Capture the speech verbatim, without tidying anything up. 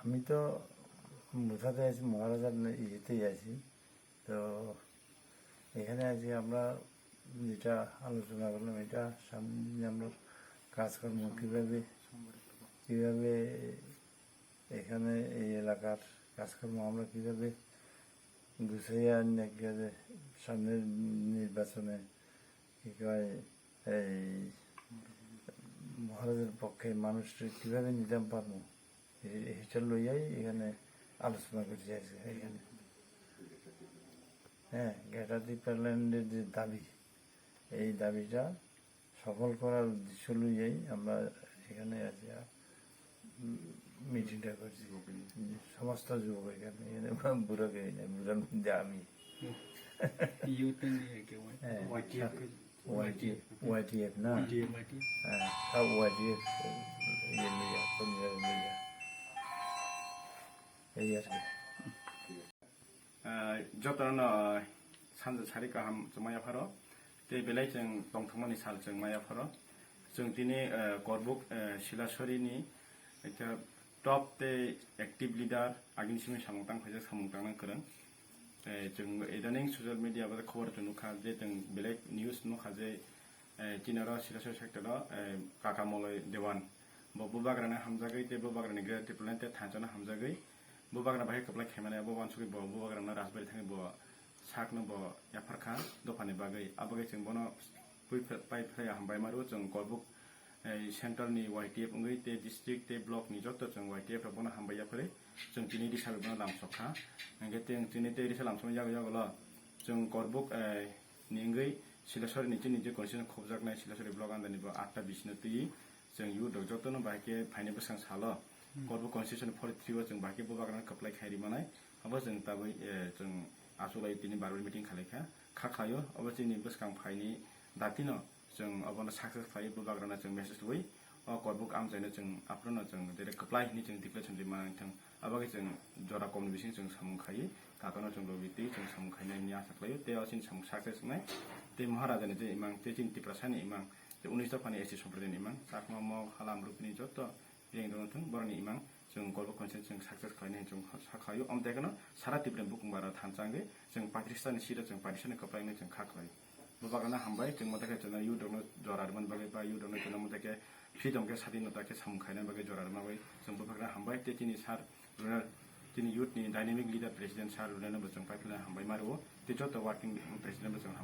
আমি তো মুথাতে আছি, মহারাজার নে-, ইয়েতেই আছি। তো এখানে আছি আমরা, যেটা আলোচনা করলাম, এটা সামনে আমরা কাজকর্ম কীভাবে, কীভাবে এখানে এই এলাকার কাজকর্ম আমরা কীভাবে গুছাইয়া আনি, কীভাবে সামনের নির্বাচনে, কি কয়, এই মহারাজার পক্ষে মানুষকে কীভাবে নিতাম পারবো, এ-, এটা লইয়াই এখানে আলোচনা করছি আজকে এখানে। হ্যাঁ, গ্রেটার টিপ্রাল্যান্ডের যে দাবি, এই দাবিটা সফল করার উদ্দেশ্য লইয়াই আমরা এখানে আজকে, উম, মিটিংটা করছি। সমস্ত যুবক এখানে, এখানে বুড়া কেউ নেই, বুড়ার মধ্যে আমি। Youth and, হ্যাঁ, ওয়াইটিএফ। ওয়াইটিএফ, ওয়াইটিএফ না? ওয়াইটিএফ। হ্যাঁ, সব ওয়াইটিএফ, ইয়ে লইয়া, কর্মীরা লইয়া। এই আর কি। Ah, jotono, ah, sanja sari kaham chwng maya pharo. Tei belai chwng tongthokmani sal chwng maya pharo. Chwng tini, ah, Korbuk, ah, Silasorini ekta top tei active leader, agini simi samung tang phaijak, samung tangnang kwrwng. Eh, chwng idaning social media o khobor chwng nukha je, chwng belai news nukha je, eh, chini oro Silasori sector o, eh, Kaka Moloi Dewan. Bo bubagrano hamjagwi tei bubagrani Greater Tipraland tei thansa no hamjagwi bubagrano bahai kwplai khaimani abo uansugwi bo bubagrano Rajbari thangwi bo sakno bo yapharkha dophani bagwi. Abagwi chwng bono pui phe-, pai phlai hambai maru chwng Korbuk, eh, central ni Y T F wngwi tei district tei block ni joto chwng Y T F rok bono hambai yapharwi chwng tini risa bono lamsokha. Hwnkhe tei chini tei risa lamsokma yago yago lo chwng Korbuk, eh, ni wngwi Silasori ni chini je constitution khobjaknai Silasori block andani bo atta bisino twi chwng youth rok jotono bahai khe phaini bwskang salo Korbuk constitution forty three o chwng bahai khe bubagrano kwplai khai rimanai. Abo chwng tabwi, eh, chwng achulai tini barbar meeting khalaikha, kha khlaio. Abo chini bwskang phaini datino chwng obono success khlai bubagrano chwng message rwui o Korbuk amchaino chwng aphuru no chwng direct kwplai hinwi chwng declaration rima nangthung. Abo khe chwng jora komni bising chwng samung khai, takhorno chwng logi twi chwng samung khainai hinwi asa khlaio. Tei o chini samung success wngnai. Tei Maharajani je imang, tei chini Tiprasani imang, tei unis dophani S T Sompradiyani imang, Chakma, Mog, Halam, Rupini joto yang dong thung, boroni imang chwng Korbuk constituency chwng success khlainai chwng sa khlaio. Amtei kheno sara Tripura bukung bara thansa wngwi chwng paitris tani seat o chwng paitris tani kwplai wngwi chwng kha khlaio. Bubagrano hambai, chwng motha khe chwngno youth rokno jora rwmani bagwi ba youth rokno chwngno motha khe freedom khe sadinota khe samung khaina bagwi jora rwmani bagwi chwng bubagrano hambai. Tei chini sir Runel, chini youth ni dynamic leader president sir Runel no bo chwng paiphlai hambai ma rwo. Tei joto working president bo chwng